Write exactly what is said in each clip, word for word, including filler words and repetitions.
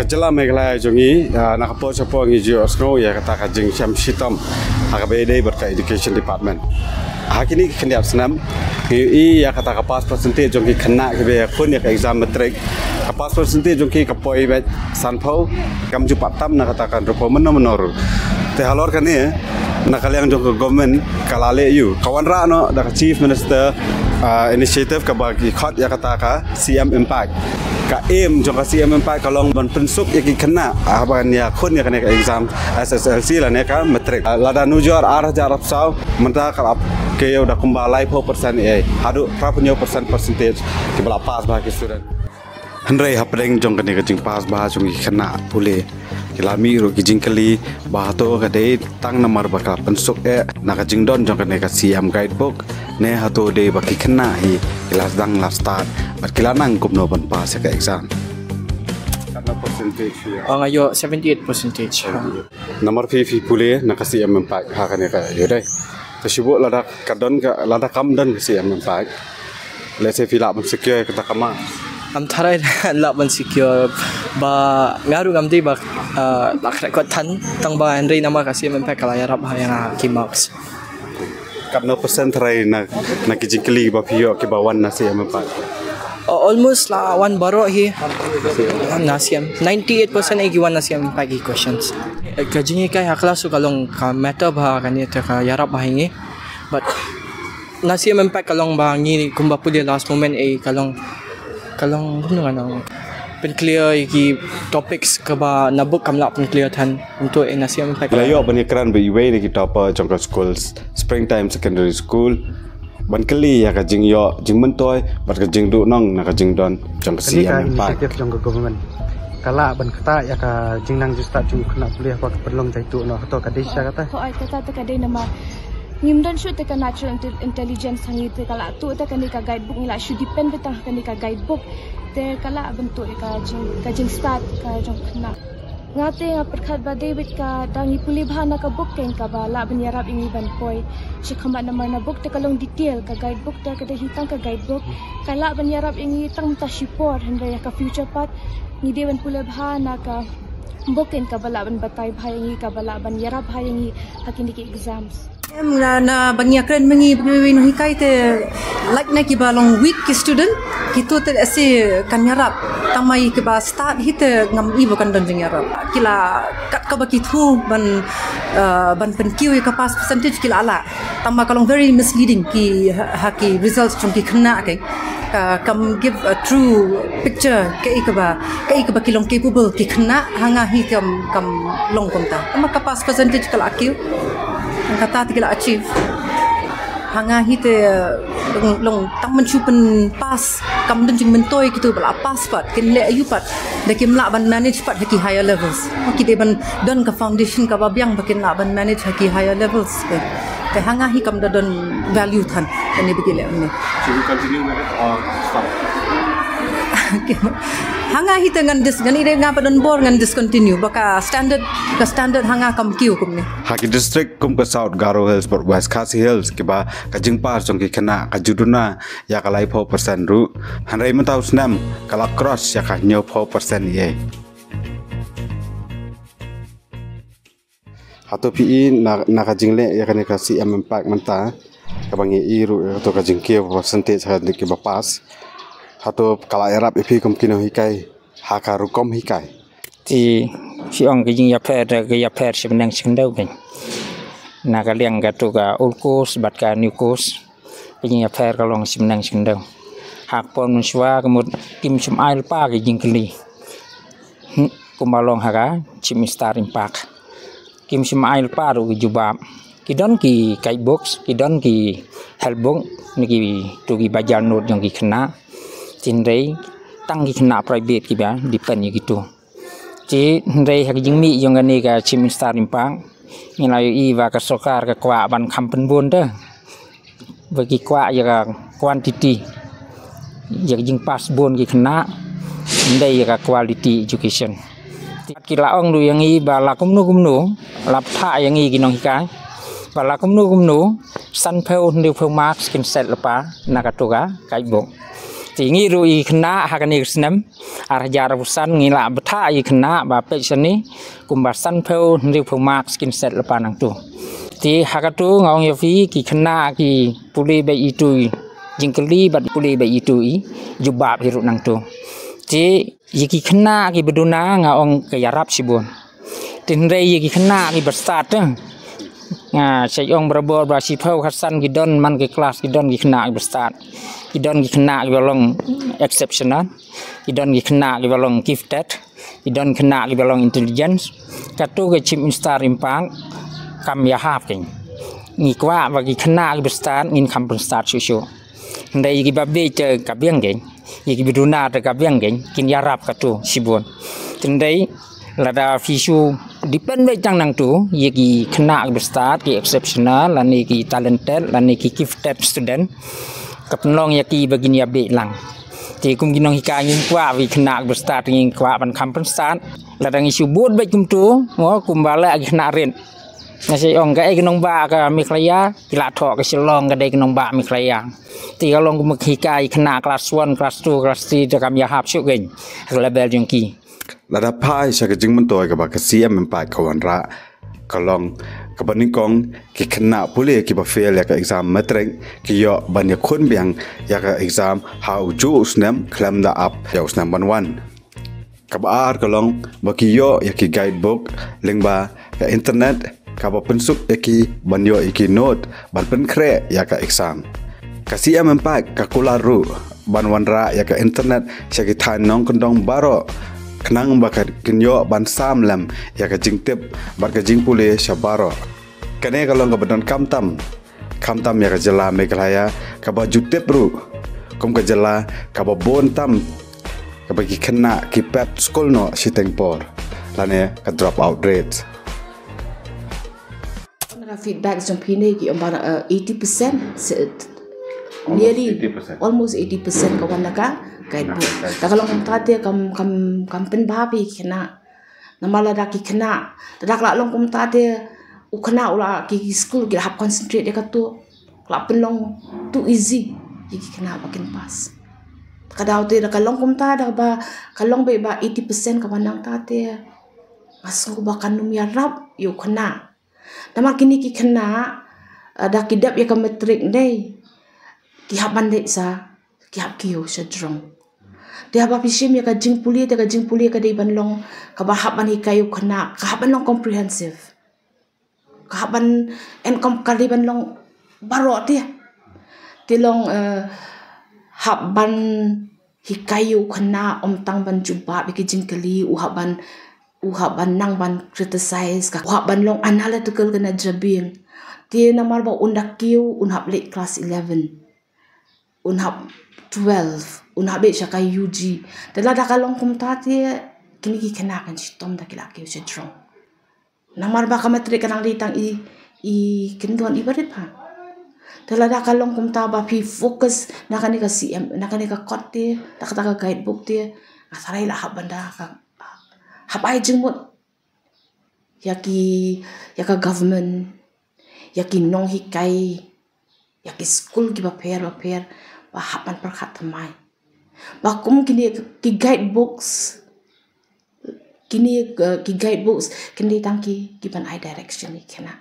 Ka jylla Meghalaya jong ngi, ah, na ka por sha por ngi ju ïohsngew ïa kata ka jingshem shitom ha kaba ïadei bad ka education department. Ha kine ki khyndiat snem ngi ïohi ïa kata ka pass percentage jong ki khynnah kiba ïakhun ïa ka exam matric. Ka pass percentage jong ki ka poi beit sanphew, kam ju pat tam na kata ka hynriewphew mynno mynno ruh. Te halor kane, na ka liang jong ka government ka la leh ïa u, ka wanrah noh da ka Chief Minister, ah, initiative kaba ki khot ïa kata ka C M Impact. Ka aim jong ka C M Impact ka long ban pynsuk ïa ki khynnah, ah, ban ïakhun ïa kane ka exam S S L C lane ka matric. Ah, lada nujor ar hajar arphew saw, mynta ka la ap kiew da kumba laiphew percent ïa, haduh phraphew percent percentage kiba la pass bha ki student. Hynrei hapdeng jong kane ka jingpass bha jong ki khynnah pule, ki la mih ruh ki jingkylli ba hato ka dei tang namar ba ka la pynsuk eh na ka jingdon jong kane ka C M Guidebook, ne hato dei ba ki khynnah hi ki la dang la stad bad ki la nang kumno ban pass ïa ka exam. Katno percentage ïa? Nga ïoh seventy eight percentage. Namar phi phi pule na ka C M Impact ha kane ka ïoh dei. Te shu buh lada ka don ka, lada kam don ka C M Impact, let's say phi lah ban secure kata ka mark. Ngam tharai lah ban secure ba nga ruh ngam dei ba, ah, lah khreh kot than tang ba hynrei namar ka C M Impact ka la ïarap ha ïa nga ki marks. Katno percent tharai na, na ki jingkylli ba phi ïoh kiba wan na C M Impact? Almost la wan baroh hi na C M. Ninety eight percent eh ki wan na C M Impact ki questions. Ka jinghikai ha klas ruh ka long ka matter bha kane te ka ïarap bha ïa ngi. But na C M Impact ka long ba ngi kumba pule last moment eh ka long, ka long kumno nga nang pynclear ïa ki topics kaba na book kam lah pynclear than. Untuk eh na C M Impact. La ïoh ban ïakren bad iwei na ki topper jong ka skul Springtime Secondary School ban kylli ïa ka jingïoh jingmyntoi bad ka jingduhnong na ka jingdon jong ka C M Impact. Kane ka initiative jong ka government ka lah ban ktah ïa ka jingnang jingstad jong u khynnah pule haba ka pynlong jaituh noh, hato ka dei shisha kata? Ko ai kata te ka dei namar ngim don shuh te ka natural inte-, intelligence ha ngi, te ka la tuh te kane ka guidebook, ngi la shu depend beit tang ha kane ka guidebook. Te ka lah ban tuh ïa ka jing, ka jingstad ka jong khynnah. Nga te nga pyrkhat ba dei beit ka, da ngi pule bha na ka book kein kaba lah ban ïarap ïa ngi ban poi shakhmat, namar na book te ka long detail, ka guidebook te ka dei hi tang ka guidebook. Ka lah ban ïarap ïa ngi tang mynta shipor, hynrei ïa ka future pat ngi dei ban pule bha na ka book kein kaba lah ban batai bha ïa ngi, kaba lah ban ïarap bha ïa ngi ha kine ki exams. Em, na, na ba ngi ïakren ma ngi bad kiwei nonghikai te, lait na kiba long weak ki student, kito te lehse kan ïarap. Tang ma kiba stad hi te ngam i ba kan don jingïarap. Ki la kat kaba ki thmu ban, eh, ban pynkiew ïa ka pass percentage ki la lah. Tang ma ka long very misleading ki ha, ha ki results jong ki khynnah ki. Ka, kam give a true picture kaei kaba, kaei kaba ki long capable ki khynnah, ha nga hi kam, kam long kumta. Tang ma ka pass percentage ka la kiew. Kata te ki la achieve. Ha nga hi te long, long tang ban shu pynpass, kam don jingmyntoi kito ba la pass pat, kin leh aïu pat da kim lah ban manage pat ha ki higher levels. Ki dei ban don ka foundation kaba biang ba kin lah ban manage ha ki higher levels. Te ha nga hi kam da don value than kane ba ki leh mynne. Should we continue with it or stop? Okay. Ha nga hi te ngan dis, ngan i de nga ba don bor ngan discontinue ba ka standard, ka standard ha nga kam kiew kumne. Ha ki district kum ka South Garo Hills bad West Khasi Hills kiba ka jingpass jong ki khynnah ka ju duna ïa ka laiphew percent ruh, hynrei mynta u snem ka la cross ïa ka hynñiewphew percent ïa. Hato phi i na, na ka jingleh ïa kane ka C M Impact mynta, kaba ngi i ruh ïa kato ka jingkiew percentage ha kiba pass, hato ka la ïarap ïa phi kum ki nonghikai ha ka rukom hikai? Te phi ong ka jingïapher, ka ïapher shi bneng shi khyndew kein. Na ka liang kato ka old course bad ka new course, ka jingïapher ka long shi bneng shi khyndew. Ha ka por mynshuwa ka mut kim shym ai lypa ka jingkylli. Hmm, kumba long ha ka Chief Minister Impact. Kim shym ai lypa ruh ki jubab. Ki don ki guidebooks, ki don ki helpbook, ne kito ki bajar note jong ki khynnah. Hynrei tang ki khynnah private kiba depend ïa kito. Te hynrei ha ka jingmih jong kane ka Chief Minister Impact, ngi la ïohi ba ka sorkar ka kwah ban kham pynbun te. Ba ki kwah ïa ka quantity, ïa ka jingpass bun ki khynnah, ym dei ïa ka quality education. Ki la ong ruh ïa ngi ba la kumno kumno, la pynthah ïa ngi ki nonghikai ba la kumno kumno, sanphew hynriewphew marks kin set lypa na kato ka guidebook. Te ngi ruh i khynnah ha kane ka snem ar hajar arphew san ngi la bthah i khynnah ba peit shane kumba sanphew hynriewphew mark skin set lypa nangtu. Te ha katu nga ong ïa phi ki khynnah ki pule bad itu i jingkylli bad pule bad itu i jubab hi ruh nangtu. Te ïa ki khynnah ki ba duna nga ong ka ïarap shibun. Te hynrei ïa ki khynnah ki ba stad te nga sa ong barabor ba shiphew khatsan ki don man ki klas ki don ki khynnah ki ba stad. Ki don ki khynnah ki ba long exceptional. Ki don ki khynnah ki ba long gifted. Ki don khynnah ki ba long intelligence. Katu ka Chief Minister im pak kam ïahap kein. Ngi kwah ba ki khynnah ki ba stad ngin kham pynstad shuh shuh. Hynrei ïa ki ba beit te ka biang kein, ïa ki ba duna te ka biang kein, kin ïarap katu shibun. Hynrei lada phi shu depend beit tang nangtu ïa ki khynnah ki ba stad, ki exceptional lane ki talented lane ki gifted student, ka pynlong ïa ki ba kin ïa beit lang. Te kum ki nonghikai ngin kwah ba ki khynnah ki ba stad ngin kwah ban kham pynstad. Lada ngi shu bud beit kumtu mo kumba leh ki khynnah rit. Nga sa ong kaei ka nongbah ka Meghalaya, ki la thoh ka Shillong ka dei ka nongbah Meghalaya. Te ka long kum ka hikai khynnah klas one, klas two, klas three te kam ïahap shuh kein ha ka level jong ki. Lada phai sha ka jingmyntoi kaba ka C M im pak ka wanrah, ka long kaba nyngkong ki khynnah pule kiba fail ïa ka exam matric ki ïoh ban ïakhun biang ïa ka exam ha u juh u snem khlem da ap ïa u snem ban wan. Kaba ar ka long ba ki ïoh ïa ki guidebook lyngba ka internet kaba pynsuk ïa ki ban ïoh ïa ki note ban pynkhreh ïa ka exam. Ka C M im pak ka kular ruh ban wanrah ïa ka internet sha ki thaiñ nongkyndong baroh khnang ba ka kin ïoh ban sam lem ïa ka jingtip bad ka jingpule sha baroh. Kane ka long kaba donkam tam, khamtam ïa ka jylla Meghalaya kaba ju tip ruh kum ka jylla kaba bun tam kaba ki khynnah ki pep skul noh shiteng por lane ka drop out rate. Na ka feedback jong phi ne ki ong ba eighty percent, nearly almost eighty percent ka wan na ka guidebook. Ta ka long kumta te kam kam kam pynbha phi khynnah. Namar lada ki khynnah, lada ka la long kumta te u khynnah u la ki skul ki la hap concentrate ïa katu, ka la pynlong too easy ïa ki khynnah ba kin pass. Ka daw te da ka long kumta da ba ka long beit ba eighty percent ka wan nangta te nga sngew ba kan ym ïarap ïa u khynnah. Namar kine ki khynnah da ki dep ïa ka matric ne ki hap ban leit sa ki hap kiew sha jrong. Te haba phi shim ïa ka jingpule te ka jingpule ka dei ban long kaba hap ban hikai ïa u khynnah, ka hap ban long comprehensive. Ka hap ban en kom ka dei ban long baroh te. Te long hap ban hikai ïa u khynnah ym tang ban jubab ïa ki jingkylli, u hap ban u hap ban nang ban criticize ka, u hap ban long analytical kane jabieng. Te namar ba un da kiew un hap leit class eleven, un hap twelve, un hap leit sha ka U G. Te lada ka long kumta te kine ki khynnah kan shitom da ki la kiew sha jrong. Namar ba ka matric ka nang dei tang i i kyndon i barit pha. Te lada ka long kumta ba phi focus na kane ka C M, na kane ka kot te, na kata ka guidebook te, nga tharai la hap ban da ka hap ai jingmut ïa ki, ïa ka government, ïa ki nonghikai, ïa ki skul kiba pher ba pher ba hap ban pyrkhat thymmai ba kum kine ki guidebooks, kine ki guidebooks kin dei tang ki ki ban ai direction ïa ki khynnah,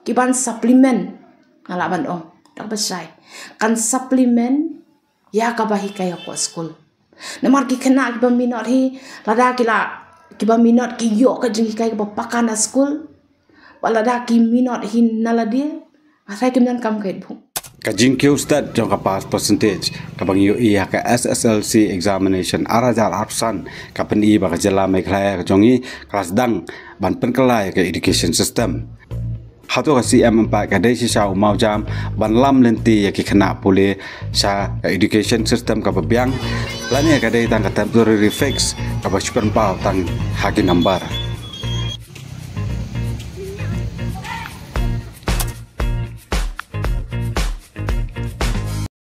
ki ban supplement, nga lah ban ong da kaba shai, kan supplement ïa kaba hikai hapoh skul. Namar ki khynnah kiba minot hi, lada ki la, kiba minot ki ïoh ka jinghikai kaba paka na skul, bad lada ki minot hi na lade, nga tharai kim donkam guidebook. Ka jingkiew stet jong ka pass percentage kaba ngi ïohi ha ka S S L C examination ar hajar arphew san ka pyni ba ka jylla Meghalaya ka jong ngi ka la sdang ban pynkylla ïa ka education system. Hato ka C M im pat ka dei shisha u mawjam ban lam lynti ïa ki khynnah pule sha ka education system kaba biang, lane ka dei tang ka temporary fix kaba shu pynpaw tang ha ki nambar.